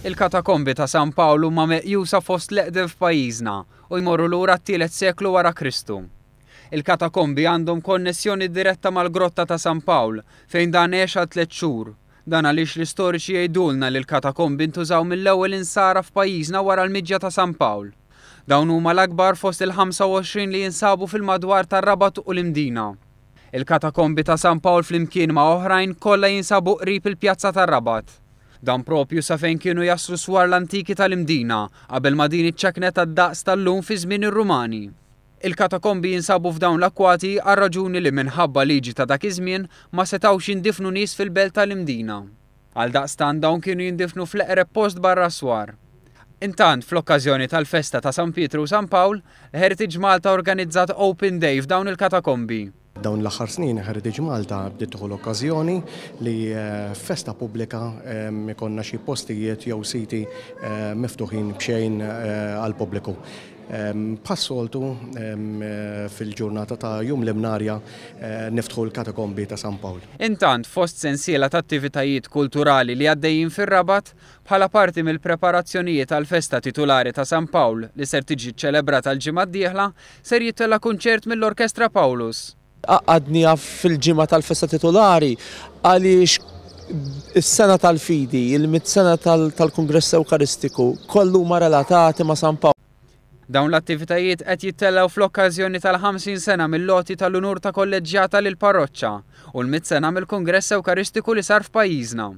Il-katakombi ta' San Pawl huma meqjusa fost l-eqdem f'pajjiżna u jmorru lura t-tielet seklu wara Kristu. Il-katakombi għandhom konnessjoni diretta mal-grotta ta' San Pawl fejn dan għex għal tlett xhur. Dan għaliex l-istoriċi jgħidulna li l-katakombi ntużaw mill-ewwel insara f'pajjiżna wara l-miġja ta' San Pawl. Dawn huma l-akbar fost il-25 li jinsabu fil-madwar tar-Rabat u l-Imdina. Il-katakombi ta' San Pawl flimkien ma' oħrajn kollha jinsabu qrib il-pjazza tar-Rabat. Dan propju sa fejn kienu jaslu swar l-antiki tal-Imdina qabel ma din iċċekknet għad-daqs tal-lum fi żmien ir-Rumani. Il-katakombi jinsabu f'dawn l-akkwati għar-raġuni li minħabba liġi ta' dak iż-żmien ma setgħux jindifnu nies fil-belt tal-Imdina. Għaldaqstant dawn kienu jindifnu fl-eqreb post barra s-swar. Intant, fl-okkażjoni tal-festa ta' San Pietru u San Pawl, Heritage Malta organizzat Open Day f'dawn il-katakombi. Dawn l-aħħar snin Heritage Malta bdiet tieħu l-okkażjoni li f'festa pubblika jkollna xi postijiet jew siti miftuħin b'xejn għall-pubbliku. Bħas-soltu fil-ġurnata ta' Jum l-Imnarja niftħu l-Katakombi ta' San Pawl. Intant, fost sensiela ta' attivitajiet kulturali li għaddejjin fir-Rabat, bħala parti mill-preparazzjonijiet għall-festa titulari ta' San Pawl li ser tiġi ċċelebrata l-ġimgħa d-dieħla, ser jittella' kunċert mill-Orkestra Paulus. Għaqqadniha fil-ġimgħa tal-festa titulari għaliex is-sena tal-fidi, il-mitt sena tal-Kungress Ewkaristiku, kollu huma relatati ma' San Pawl. Dawn l-attivitajiet qed jittellgħu fl-okkażjoni tal-50 sena mill-għoti tal-unur ta' kolleġġjata lill-parroċċa u l-mitt sena mill-Kungress Ewkaristiku li sar f'pajjiżna.